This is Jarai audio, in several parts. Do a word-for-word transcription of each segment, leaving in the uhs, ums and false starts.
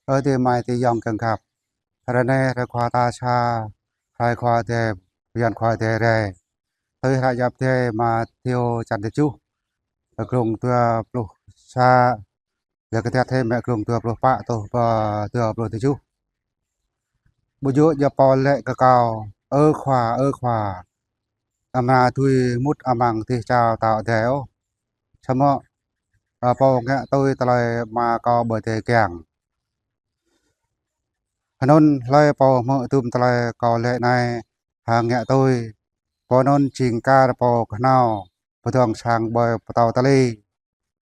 Ơ adơi amai adơi ayŏng kiăng khăp. Hrơi anai hrơi Khua ta sa, hrơi Khua Adai, bơyan Khua Adai rai. Tui hră hiăp Adai Mattheo čăn tơjuh, glông dua pluh sa, lĕ kơtiăt hĭ mơ̆ng glông dua pluh pă truh pơ dua pluh tơjuh. Ƀu djơ̆ djŏp pô laĭ kơ Kâo: Ơ Khua, ơ Khua, amra dưi mŭt amăng dêh čar pơtao Adai ôh, samơ̆, ơ, pô ngă tui tơlơi Ama Kâo pơđar kiăng. Hơnŭn hlơi pô hmư̆ dŭm tơlơi Kâo laĭ anai hăng ngă tui, pô anŭn jing kar pô kơhnâo pơdơ̆ng sang ƀơi pơtâo tơlơi.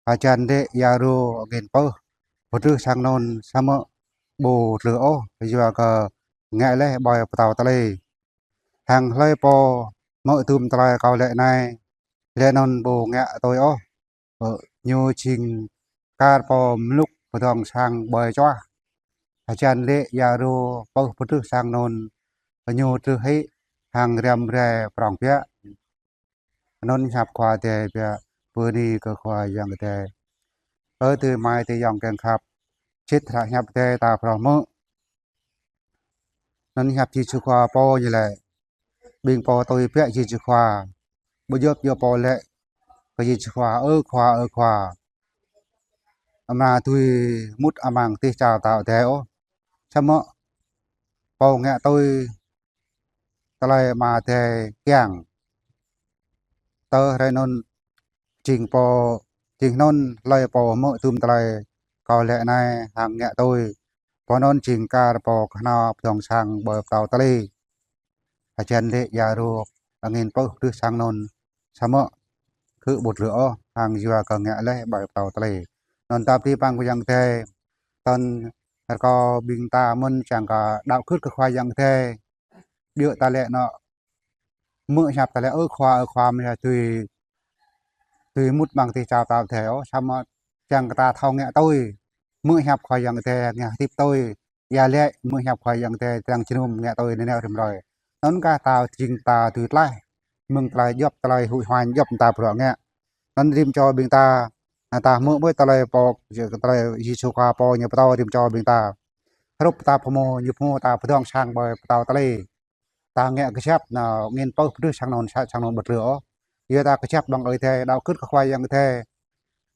Hơjăn lê̆ ia rô angĭn pơh pơdrưh sang anŭn, samơ̆ ƀu tlưh ôh, yua kơ ngă laih ƀơi pơtâo tơlơi. Hăng hlơi pô hmư̆ dŭm tơlơi Kâo laĭ anai, laih anŭn ƀu ngă tui ôh, ơ, ñu jing kar pô mlŭk pơdơ̆ng sang ƀơi čoah. Hơjăn lê̆ ia rô pơh pơdrưh sang anŭn, ñu tlưh hĭ hăng răm rai prŏng biă. Anŭn hiăp Khua Adai biă. Bơni kơ Khua Yang Adai. Ơ adơi amai adơi ayŏng kiăng khăp, sĭt hră hiăp Adai ta phrâo hmư̆. Anŭn hiăp Yêsu Khua pô ñu laĭ: Ƀing pô tui biă Yêsu Khua, ƀu djơ̆ djŏp pô laĭ kơ Yêsu Khua: Ơ Khua, ơ Khua, amra dưi mŭt amăng dêh čar pơtao Adai ôh, samơ̆ pô ngă tui tơlơi Ama Adai kiăng. Tơ hrơi anŭn jing pô, jing anŭn hlơi pô hmư̆ dŭm tơlơi Kâo laĭ anai hăng ngă tui, pô anŭn jing kar pô kơhnâo pơdơ̆ng sang ƀơi pơtâo tơlơi. Hơjăn lê̆ ia rô angĭn pơh pơdrưh sang anŭn, samơ̆ khư̆ ƀu tlưh ôh, hăng yua kơ ngă laih ƀơi pơtâo tơlơi. Anŭn ta bơni păng Khua Yang Adai. Tơl rơkâo ƀing ta mơ̆n čang kơ đaŏ gưt kơ Khua Yang Adai. Biă ta laĭ anŏ, hmư̆ hiăp ta laĭ: Ơ Khua, ơ Khua, mơ̆ dưi, dưi mŭt amăng dêh čar pơtao Adai ôh, samơ̆ čang kơ ta thâo ngă tui, hmư̆ hiăp Khua Yang Adai, ngă hơdip tui, ia laĭ hmư̆ hiăp Khua Yang Adai, trăng jơnum ngă tui nanao rĭm hrơi. Anŭn kah ta jing ta dưi tlaih mơ̆ng tơlơi djŏp, tơlơi huĭ huañ djŏp ta bruă ngă. Anŭn rĭm čô ƀing ta, ta hmư̆ ƀơi tơlơi pô, tơlơi Yêsu Khua pô ñu pơtô rĭm čô ƀing ta. Hrup ta pơhmu, ñu pơhmu ta pơdơ̆ng sang ƀơi pơtâo tơlơi. Ta ngă kơjăp anŭn angĭn pơh pơdrưh sang anŭn, sa-, sang anŭn ƀu tlưh ôh. Yua ta kơjăp amăng Ơi Adai, đaŏ gưt kơ Khua Yang Adai,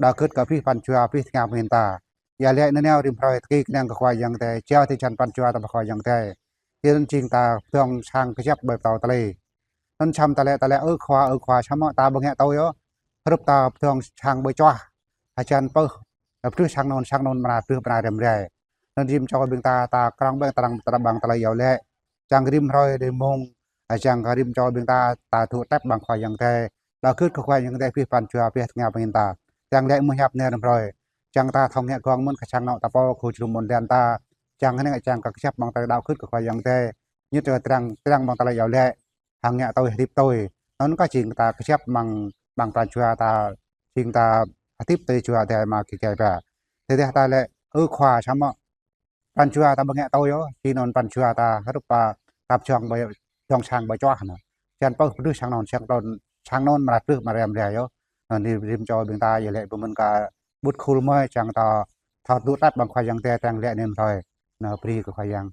đaŏ gưt kơ abih pran jua, abih tơngan ƀing ta. Ia laĭ nanao rĭm hrơi tơkui kơnang kơ Khua Yang Adai, jao dêh čan pran jua ta pơ Khua Yang Adai. Tui anŭn jing ta pơdơ̆ng sang kơjăp ƀơi pơtâo tơlơi. Anŭn čang ta laĭ, ta laĭ: Ơ Khua, ơ Khua, samơ̆ ta ƀu ngă tui ôh. Hrup ta pơdơ̆ng sang ƀơi čoah. Hơjăn pơh pơdrưh sang anŭn, sang anŭn amra tlưh, amra răm rai. Anŭn rĭm čô ƀing ta, ta krong ƀơ̆ng, ta đang, ta đang amăng tơlơi iâu laĭ. Čang rĭm hrơi rĭm mông, a, čang kơ rĭm čô ƀing ta, ta dŏ tơlơi amăng Khua Yang Adai. Đaŏ gưt kơ Khua Yang Adai abih pran jua, abih tơngan ƀing ta. Čang laĭ hmư̆ hiăp anai rĭm hrơi. Čang ta thâo ngă gơ̆ng mơ̆n kơ sang anŏ ta pô, khul jơnum ƀôn lan ta. Čang hơnai čang kơ kơjăp amăng tơlơi đaŏ gưt kơ Khua Yang Adai. Ñu tơlơi trăng, trăng amăng tơlơi iâu laĭ. Hăng ngă tui, hơdip tui. Anŭn kah jing ta kơjăp amăng, amăng pran jua ta, jing ta hơdip tui Jua Adai mơ̆ng kơjăp ba. Tơdah ta laĭ: Ơ Khua, samơ̆ pran jua ta ƀu ngă tui ôh, či anŭn pran jua ta hrup ta, ta pơdơ̆ng ƀơi, pơdơ̆ng sang ƀơi čoah anŭn. Čang pơh pơdrưh sang anŭn, sang anŭn, sang anŭn amra tlưh, amra răm rai ôh. Anŭn rĭm, rĭm čô ƀing ta iâu laĭ pơmĭn kơ ƀut khul mơi, čang ta thâo dŏ tơlơi amăng Khua Yang Adai, trăng laĭ anai rĭm hrơi. Anŭn bơni kơ Khua Yang.